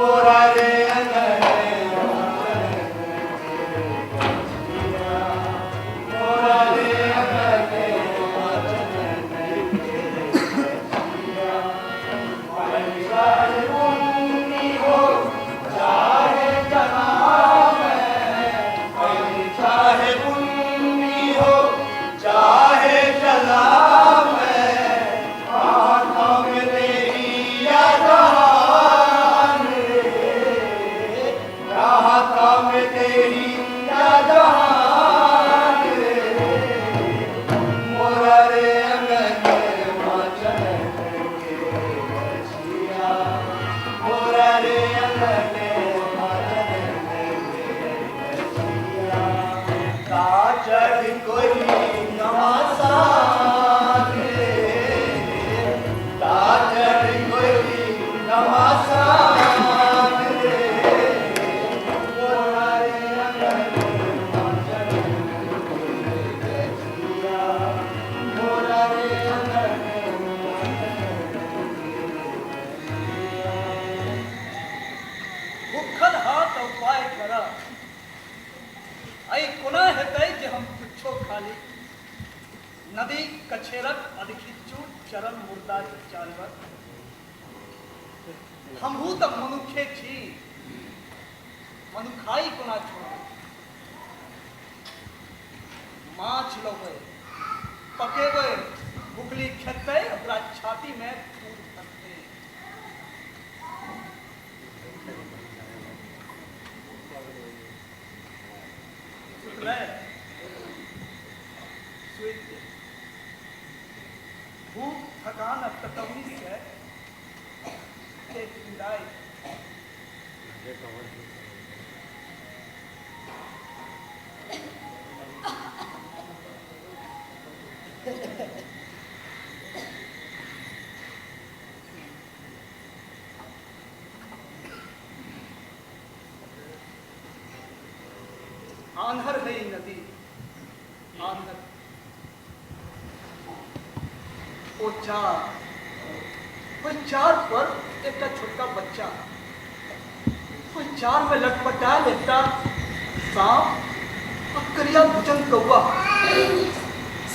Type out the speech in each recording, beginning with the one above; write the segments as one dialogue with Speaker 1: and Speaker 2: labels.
Speaker 1: मोरा रे अंगने गछिया, मोरा रे अंगने के गछिया। चाहे पुण्य हो चाहे जनामे, चाहे पुण्य हो चाहे जनामे, हाथों में तेरी या जहान रे, हाथों में तेरी या जहान रे, मोरा रे अंगने माचन के गछिया, मोरा रे अंगने माचन के गछिया। ता चढ़ कोई घमासान रे, ता चढ़ कोई घमासान रे, मोरा रे अंगने माचन के गछिया, मोरा रे अंगने माचन के गछिया।
Speaker 2: भूखल हाथ उपाय कर, आई कोना हेतै जे हम कुछो खाली। नदी कछेरक अधखिच्चू चरल मुर्दा जानवर, हमहू तऽ मनुखे छी, मनुखाई कोना छोड़बै। माछ लबै, पकेबै, भुखली खेतै, ओकरा छाती में खून भरतै। सुतलै सुति गेल। भूख थकान आ तटौनी से देह पीड़ाइ। आन्हर है ई नदी, आन्हर। ओ चार, ओहि चार पर एकटा छोटका बच्चा, ओहि चार में लटपटायल एकटा सांप आ करिया भुजंग कौआ,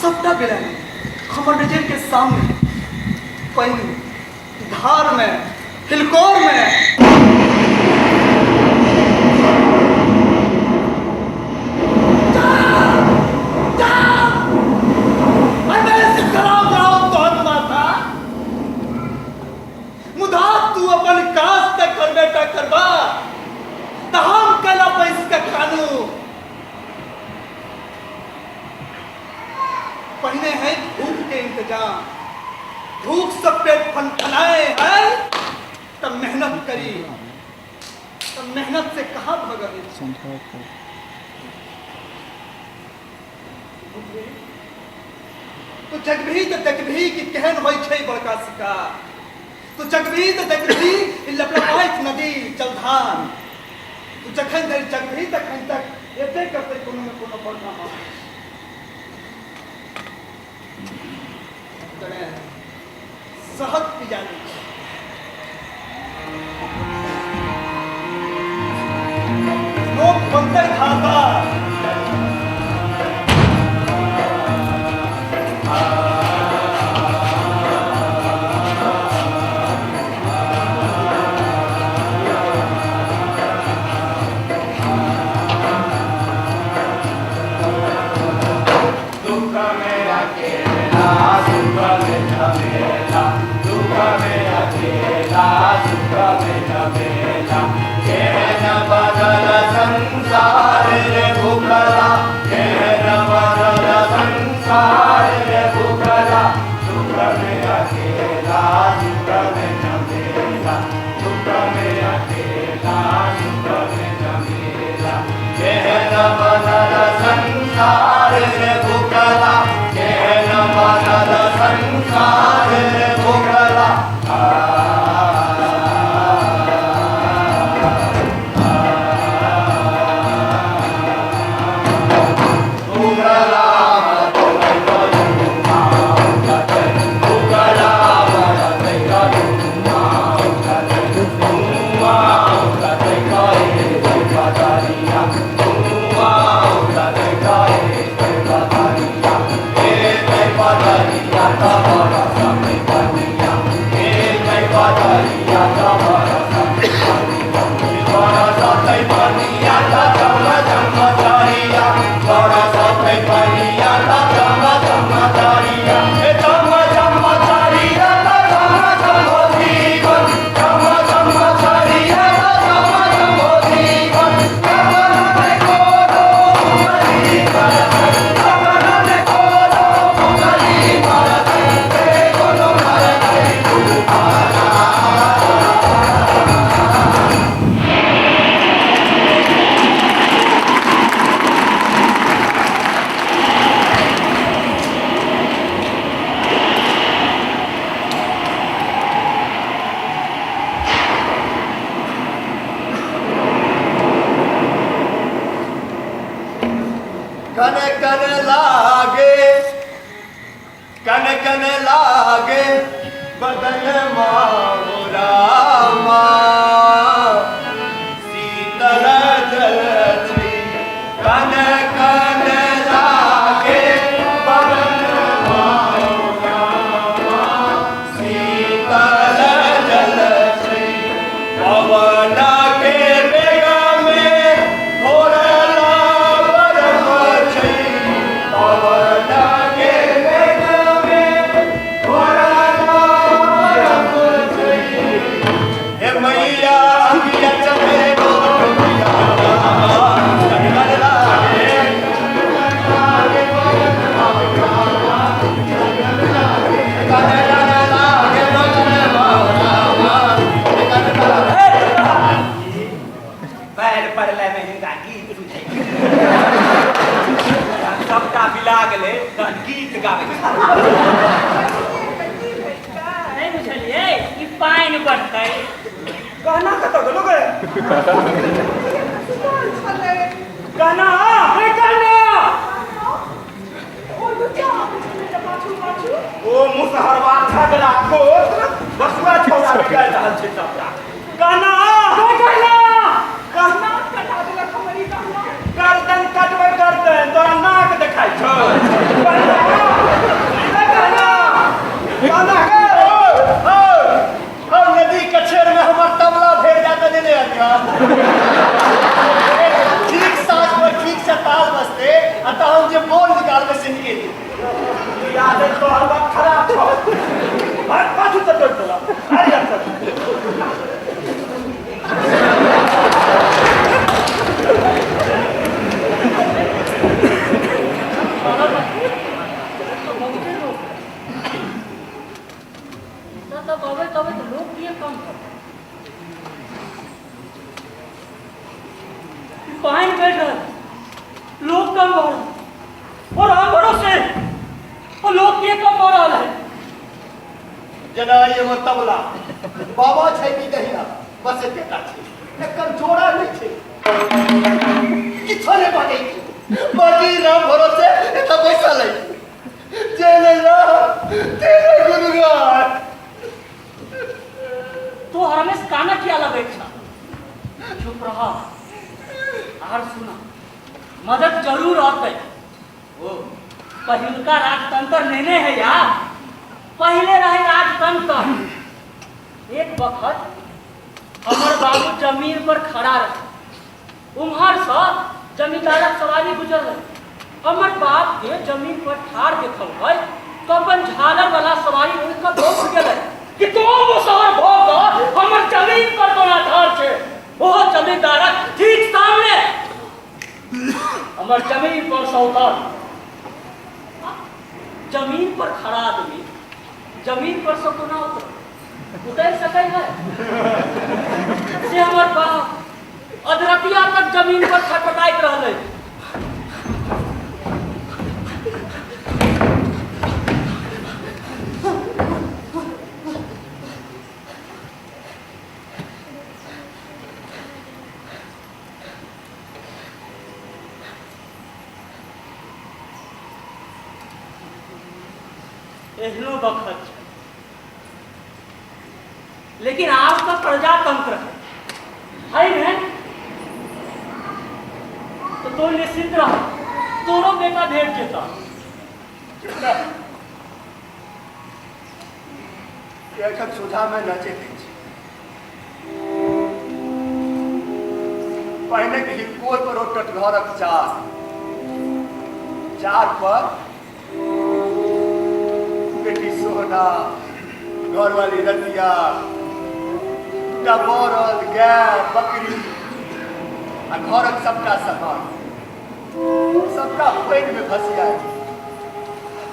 Speaker 2: सबटा बिरानी हमर नजर के सामने, पानि धार में, हिलकोर में। मुदा तू अपन काज तऽ करबे टा करबा, तऽ हम कैला बैस कऽ कानू। पहिने है भूख के इंतजाम, भूख से पेट फनफनाए है तब मेहनत करी, तब मेहनत से कहाँ भगल। तो जगभी तो देखभी कि केहन होइ छै बड़का शिकार, तो जगभी तो देखभी ई लपलपाइत नदी जलधार। तू जखन धरि जगभी तखन तक एबे करतै कोनो ने कोनो बड़का माछ। तने शहद पिया लै छी। लोक बनतै धाता।
Speaker 1: दुख में अकेला सुख में झमेला, दुख में अकेला सुख में झमेला, केहन बदल संसार रे भूखला, केहन बदल संसार रे भूखला, दुख में अकेला सुख में झमेला, दुख में अकेला सुख में झमेला, केहन बदल संसार रे भूखला, केहन बदल संसार रे भूखला। भूखला भूखला। कन कन लागे, कन कन लागे बदन मामोरा माँ, शीतल जल छी। कन कन लागे बदन मामोरा माँ, शीतल जल छी। पवन के बेग में घोरला बरफ छै, पवन के बेग में घोरला बरफ छै। हे मैया अगिया चमेरो मैया, कन कन लागे, कन कन लागे बदन मामोरा, कन कन लागे।
Speaker 3: पैर पड़ले में हिनका गीत सुझै, सबटा बिला गेलै तहन गीत गाबै।
Speaker 4: नहि बुझलियै? ई पानि बढ़तै।
Speaker 3: गहना कतऽ गेलो गे? गहना हे गहना। ओ मुसहरवा झगड़ा गोत्र बसुआ छौड़ा बिगाड़ि रहल छै सबटा। गहना हे गहना, गहना गर्दन कटबै, गर्दन तोरा नाक देखाइ छौ। गहना हे गहना, गहना गे।
Speaker 1: ओ ओ नदी कछेर में हमर तबला भेट जाता ने अनिया, ठीक साँझ पर ठीक से ताल बजते आ तहन जे बोल निकालबे से निकलि।
Speaker 3: आदत तोहर बात खराब छौ, भाग पाछू से तोड़ि देलक। अरे यार सब
Speaker 4: बहुते लोक तब अबैत अबैत लोक किए कम भऽ पानि बढ़ि रहल, लोक कम भऽ रहल और हम भरोसे और लोक किए कम भऽ रहल है?
Speaker 1: जेना ई हमर तबला बाबा छै कि दहिना, बस एकेटा छै, एकर जोड़ा नहि छै, किछो नहि बजै छै। बाकी राम भरोसे एतऽ बैसल है, जे नहि राम तेरे गुणगान।
Speaker 4: तो हरमेश काना किया लगै छ? चुप रह आर सुना, मदद जरूर औतै। ओ पहिलका राजतंत्र नेने है यार, पहले रहे राजतंत्र। एक वक्त हमर बाबू जमीन पर खड़ा रहे, उम्हर से जमींदारक सवारी गुजर रहे। हमर बाप के जमीन पर ठाड़ देखल है तो अपन झालर वाला सवारी रोकि कऽ दौड़ गेलै कि तो मुसहर भऽ कऽ हमर जमीन पर कोना ठाड़ छै। ओहो जमींदारक ठीक सामने हमर जमीन पर सौतल। जमीन पर खड़ा आदमी जमीन पर से कोना उतर उतरि सकै है? से हमर बाप अधरतिया तक जमीन पर छटपटाइत रहलै। एहनो बखत छै, लेकिन आब तऽ प्रजातंत्र है ने, तो तू निश्चिंत रह, तोरो बेटा भेट जेता।
Speaker 1: एखन सोझामे नचैत अछि। पहिने के हिलकोर पर ओ टटघरक चार, चार पर बेटी सोहना, घरवाली रतिया, दूटा बरद, गाय, बकरी आ घरक सबटा सामान सबटा पानि में फसिया गेल।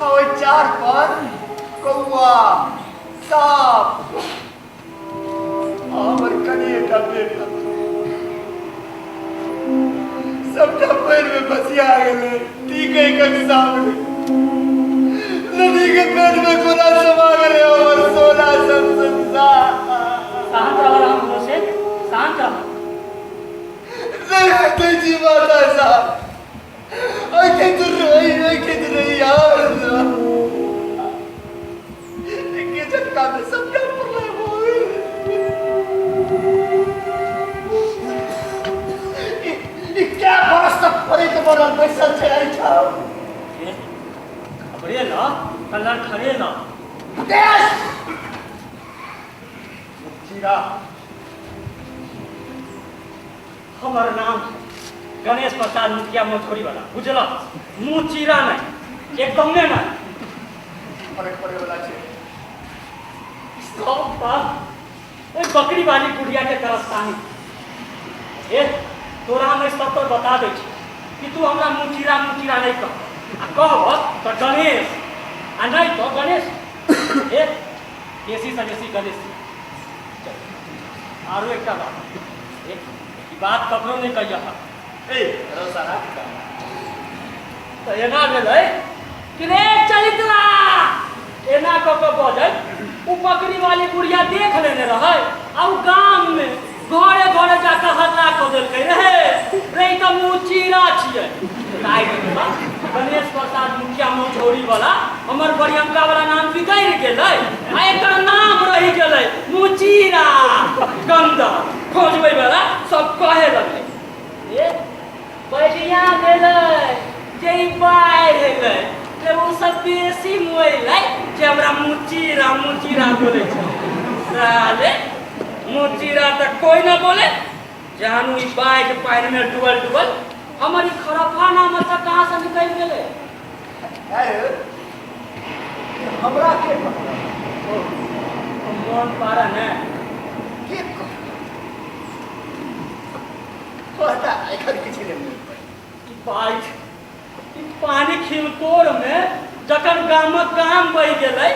Speaker 1: आ ओहि चार पर कौआ, साँप आ हमर कनिएटा बेटा सबटा पानि में फसिया गेलै। ठीक है, एक सामने नदी के पेट में कोना समा गेलै हमर सोना सब संसार।
Speaker 4: शांत रह राम भरोसे, शांत रह।
Speaker 1: नहीं होते जी माता साहब, खेत रही खेत रही यार के झटका में सबटा प्रलय हो ई क्या बरस तक पड़े के बनल बैसल छै एहिठाम।
Speaker 4: खबरे ल कलर खरे ल
Speaker 1: देश जीरा
Speaker 4: हमर नाम गणेश प्रसाद मुखिया मझोरी वाला बुझल मुँह चीरा नहीं एकदमे नहीं
Speaker 1: फरक पड़े वाला छै।
Speaker 4: सब बात ओहि बकरी वाली बुढ़िया के तरफ सानी ए तोरा हम सब तो बता दै छी कि तू हमरा मुँह चीरा नहीं कह आ कहब तो गणेश आ नहीं तो गणेश ए बेसी से बेसी गणेश। आरो एकटा बात एक बात ककरो नहीं कहिए।
Speaker 1: ए भरोसा राख
Speaker 4: तो एना भेलै कि रे चरित्रा एना कऽ के बजै उ बकरी वाली बुढ़िया देख लेने रहै आ उ गाम में घरे घरे जाकर हल्ला कऽ देलकै रहे रे ई तऽ मुँह चीरा छियै। गणेश प्रसाद मुखिया मझौरी वाला हमर बरियंका वाला नाम बिगड़ि गेलै आ एकर नाम रहि गेलै मुँह चीरा गंदा खोजबै वाला सब कहे लगलै। ए बढ़िया भेलै जे ई बाढ़ि एलै जे ओ सब बेसी मुएलै जे हमरा मुँह चीरा बोलै छै। साले मुँह चीरा तऽ कोइ न बोले जानू ई बाढ़ि पानिमे डूबल डूबल हमर ई खरफा नाम एतऽ कहाँ से निकलि गेलै।
Speaker 1: हमरा के
Speaker 4: मोन पारा ने
Speaker 1: के पता एखन किछु नहि मोन पड़ै।
Speaker 4: ई बाढ़ि ई पानी खिलकोर में जखन गामक गाम बहि गेलै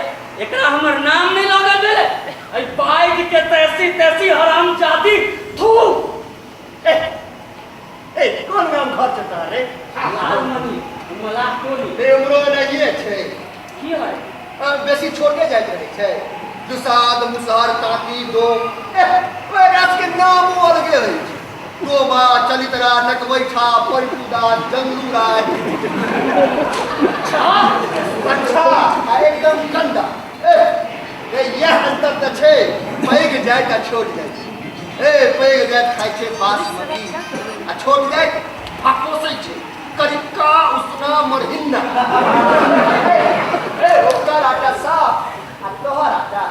Speaker 4: एकरा हमर नाम नहीं लगल भेलै। एहि बाढ़ि के तैसी तैसी हराम जाति थू।
Speaker 1: ए ए कोन गाम घर छै तोहर रे?
Speaker 4: लालमणि मलाह टोली।
Speaker 1: रे उमरो नहिए छै।
Speaker 4: की है?
Speaker 1: बेसी छोटे जाइत रहै छै दुसाद मुसहर ताँती दो ओकरा सबके नामो अलगे होइ छै। डोमा चलितरा नटवैठा पैटुदा जंगलू राय। अच्छा आ एकदम कंदा। ए इएह अंतर तऽ छै पैघ जाइत आ छोट जाइत। ए पैघ जाइत खाइ छै बासमती आ छोट जाइत फकोसै छै करिक्का उसना मरहिन्ना। ए ओकर आटा साफ आ तोहर आटा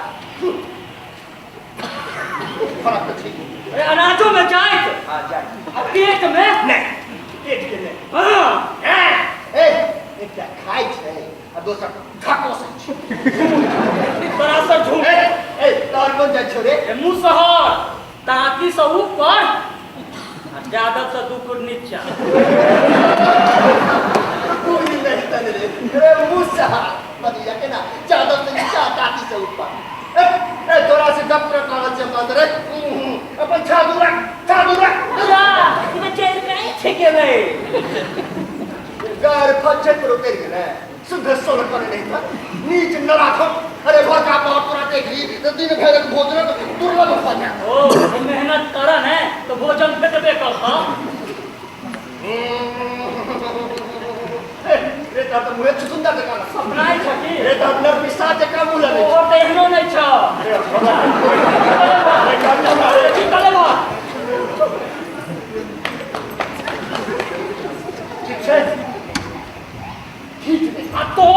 Speaker 1: फरक तऽ छै।
Speaker 4: अरे अनाजो में जाइत
Speaker 1: हाँ जाइत
Speaker 4: आ पेट में
Speaker 1: नहीं पेट के नहीं।
Speaker 4: हाँ
Speaker 1: ए एकटा खाइ छै आ दोसर ढकोसै छै।
Speaker 4: सरासर झूठ।
Speaker 1: ए ए तोहर कोन जाइ छौ रे?
Speaker 4: ए मुसहर ताँती से ऊपर आ जादव से 2 फुट नीचा।
Speaker 1: कोई नहीं तने रे रे मुसहर बदिया के ना जादव से नीचा ताँती से ऊपर। ए ए तोरा से गप कर छै बात रे अपन छादू रख छादू रख।
Speaker 4: जा ई तऽ चलि कहीं छै गेलै।
Speaker 1: गार फज्जत पर उतर गेलै शुद्ध सोन करे नहीं था नीच न राखो। अरे भरका पाव तोरा देखली तो दिन भरक भोजन दुर्लभ हो जाए।
Speaker 4: ओ मेहनत कर ने तो भोजन भेटबे करतौ।
Speaker 1: रे त मुँह सुंदर जकाँ
Speaker 4: सपनाइ छ की?
Speaker 1: रे त नर पिसाच जकाँ मुँह लगै छै।
Speaker 4: ओ तऽ एहनो नहि छ। की कले भा
Speaker 1: ठीक छै ठीक छै।
Speaker 4: आ तो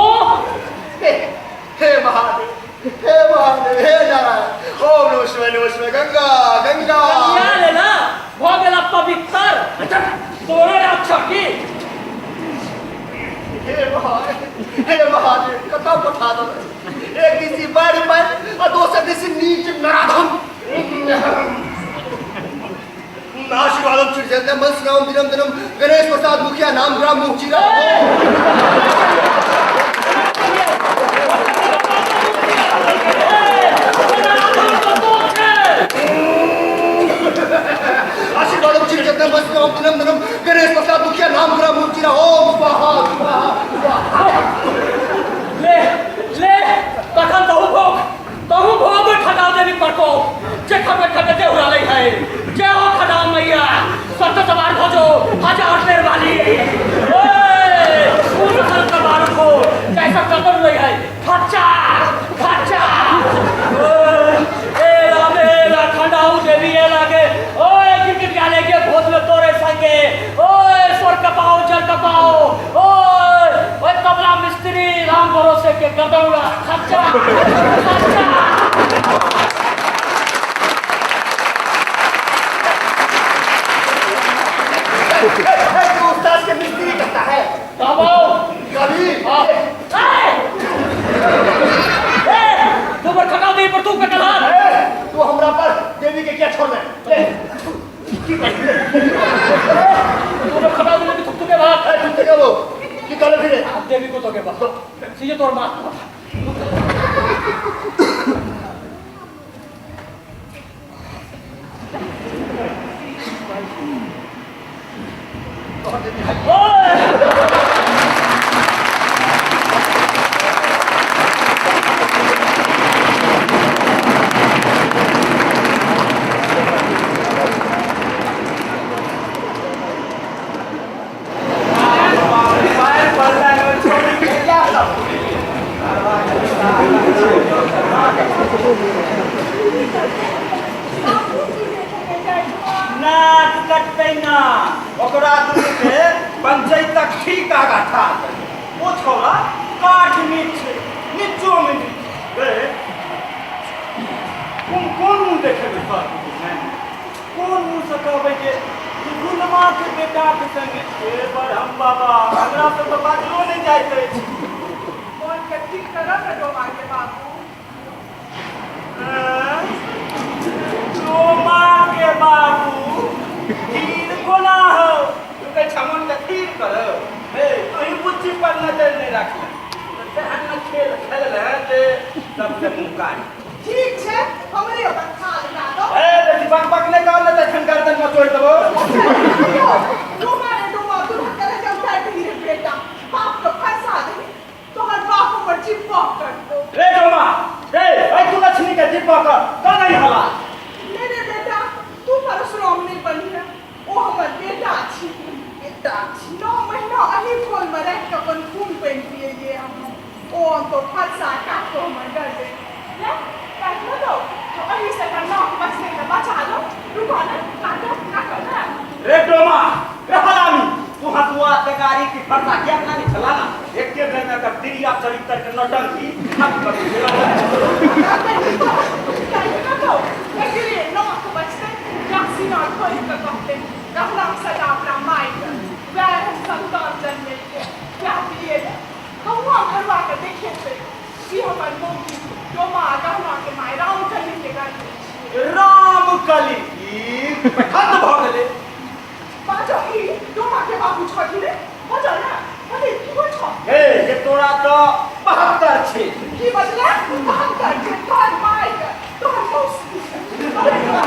Speaker 1: हे महादेव हे महादेव हे नारायण ओम नमः शिवाय नमः शिवाय गंगा गंगा।
Speaker 4: गंगा लेला भऽ गेला पवित्र तोरे रक्ष की?
Speaker 1: हे महादेव हे महादेव कतऽ पठा देल। एक दिसी बाढ़ि पानि आ दोसर दिसी नीच नराधम। आशीर्वादम चिरजन्ते मनसनाम दिनम दिनम गणेश प्रसाद मुखिया नाम ग्राम मुखचीरा। आशीर्वादम चिरजन्ते मनसनाम दिनम दिनम गणेश प्रसाद मुखिया नाम ग्राम मुखचीरा। ओम स्वाहा स्वाहा स्वाहा।
Speaker 4: ले ले तखन तहु भोग खटा देवी प्रकोप जे खबे खबे देहुरा लै है। जय हो खटा मैया सत सवार भजो हजार शेर वाली। ओए
Speaker 1: तू उस्ताद के मिस्त्री कहता है
Speaker 4: बाबू
Speaker 1: कभी
Speaker 4: तू पर खका दे पर तू पे कला
Speaker 1: तू हमरा पर देवी के क्या छोड़ दे ले
Speaker 4: तू पर खका दे थुक के भाग
Speaker 1: ए तू के वो की कहले फिरे
Speaker 4: देवी को तो के बा सीधे तोर मां
Speaker 1: तोहर देवी है
Speaker 4: ओए
Speaker 3: पैर पड़ला छोड़ी के क्या सब नाक कटतै ना ओकरा दुनू के पंचायतक ठीक आगा ठाढ़ करी। ओ छौड़ा काठ नीच छै नीचो मे नीच रे कोन कोन मुँह देखेबै सर कोन मुँह से कहबै जे गुलमा के बेटा के संगे हे ब्रह्म बाबा हमरा से तऽ बाजलो नहि जाइत अछि
Speaker 5: मोन के ठीक करऽ ने डोमा के बाबू
Speaker 3: डोमा के बाबू खीर कोना हो तू कहै छह मोन के खीर करो हे तू बुच्ची पर नजर नहि राखले तेहन ने खेल खेलल है जे सबके मुँह कारी
Speaker 5: ठीक छै हमरे अपन थाल लगा दो
Speaker 3: ए बेटी बक बक नहि कर ने तखन गर्दन मचोड़ि देबो
Speaker 5: डोमा रे डोमा तू करे जब बैठ रे बेटा बाप के फंसा दे तोहर बाप पर चिपक कर दो
Speaker 3: रे डोमा रे ऐ तू लक्ष्मी के जीपा कर कर नहीं हला
Speaker 5: नहीं रे बेटा तू परशुराम नहीं बनी है ओ हमर बेटा छी बेटा छी 9 महीना अही खोल में रख के अपन खून पानि पिएलिए हम ओ तो फंसा काट के हमर गर्दन ले काट लो तो अही से अपन नाक बचने के बचा लो रुको ना काटो काटो ना
Speaker 3: रे डोमा रे हरामी तू हसुआ तगारी की फरसा क्या ना नहीं चला ना एक के बेर में कर तिरिया चरित्र के नौटंकी खत्म कर देला राम कली ई खत्म भ गेलै हे जे तोरा तो 72 छै
Speaker 5: की बजला 72 छै तोहर माय के तोहर मौसी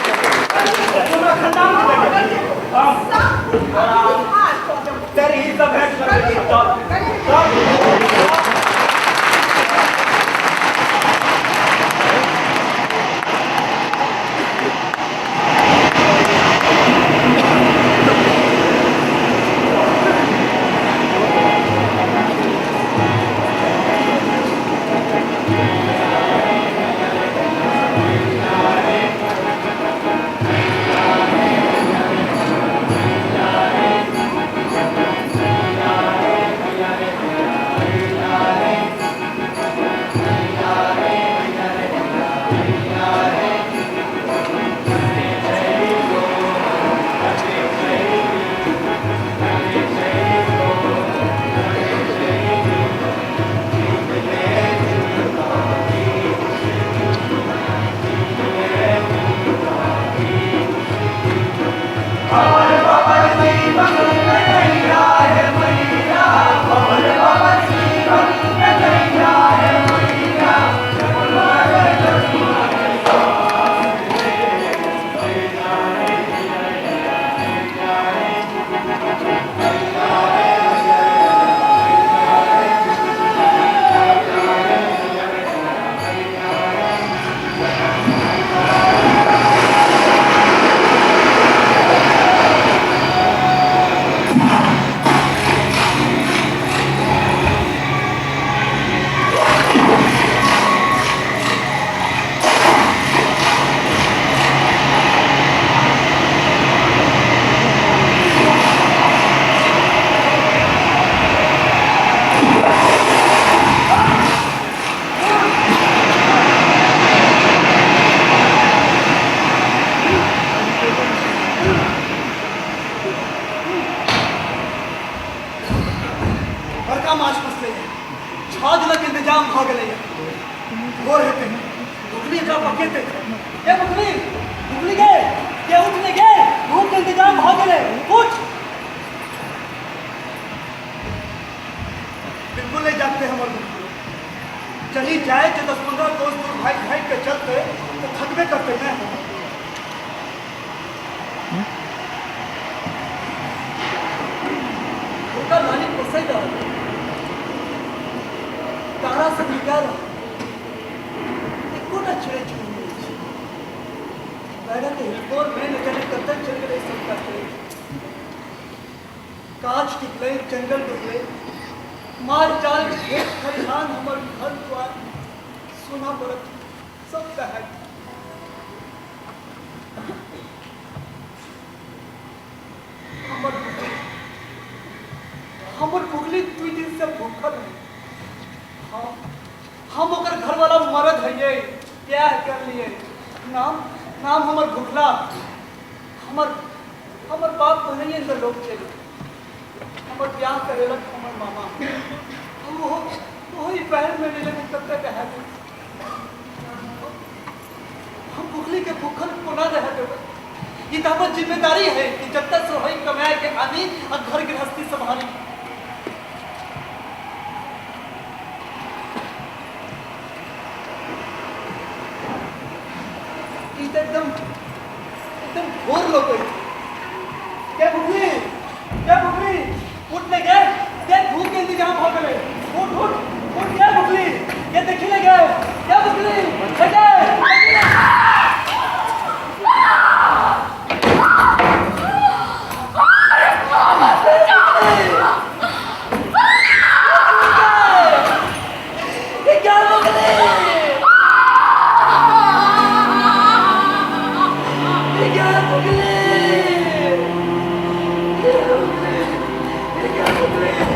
Speaker 3: तोरा खानदान के देखे हम तेरी ही सब भेंट कर चल चल
Speaker 2: जेतै भुखली एकरा पकेतै। ए भुखली, भुखली गे, के उठले गे, भूख के इंतजाम भऽ गेलै, उठ। बिल्कुल नहीं जागते हमर भुखली। चली जाए जे 10-15 कोस दूर भागि भागि के चलते तो थकबे करते ने। ओकर मालिक पोसै रहल, तारा सब निकाल रहल, एकोटा चिड़ै चुनमुनी नहि छै। बैरक हिलकोर में न जाने कतऽ चलि गेलै सबटा चिड़ै। गाछ टूटलै, जंगल डूबलै, माल जाल खेत खलिहान हमर घर द्वार सोना बरत सब दहाइ। हमर भुखली, हमर भुखली 2 दिन से भूखल है। हाँ, हम ओकर घरवाला मरद हइयै, ब्याह कर लिए। नाम नाम हमर भुखला। हमर हमर बाप पहिनहिए से लोग चलि, हमर ब्याह करेलक हमर मामा। ओहो ओही पहल में नहीं लगे कब तक रह दे। हम भुखली के भूखल कोना रह देबै? ई तऽ हमर जिम्मेदारी है कि जब तक सोहई कमाए के आनी और घर गृहस्थी संभाली। ई तऽ एकदम एकदम घोर लोग है। क्या भुखली, क्या भुखली, उठ ले गए, के भूख के इंतजाम हो गए। उठ उठ उठ, क्या भुखली, के देखी ले गए, क्या भुखली, ले गए, देखी ले। ये क्या भुखली, ये क्या भुखली, ये क्या भुखली, ये क्या भुखली।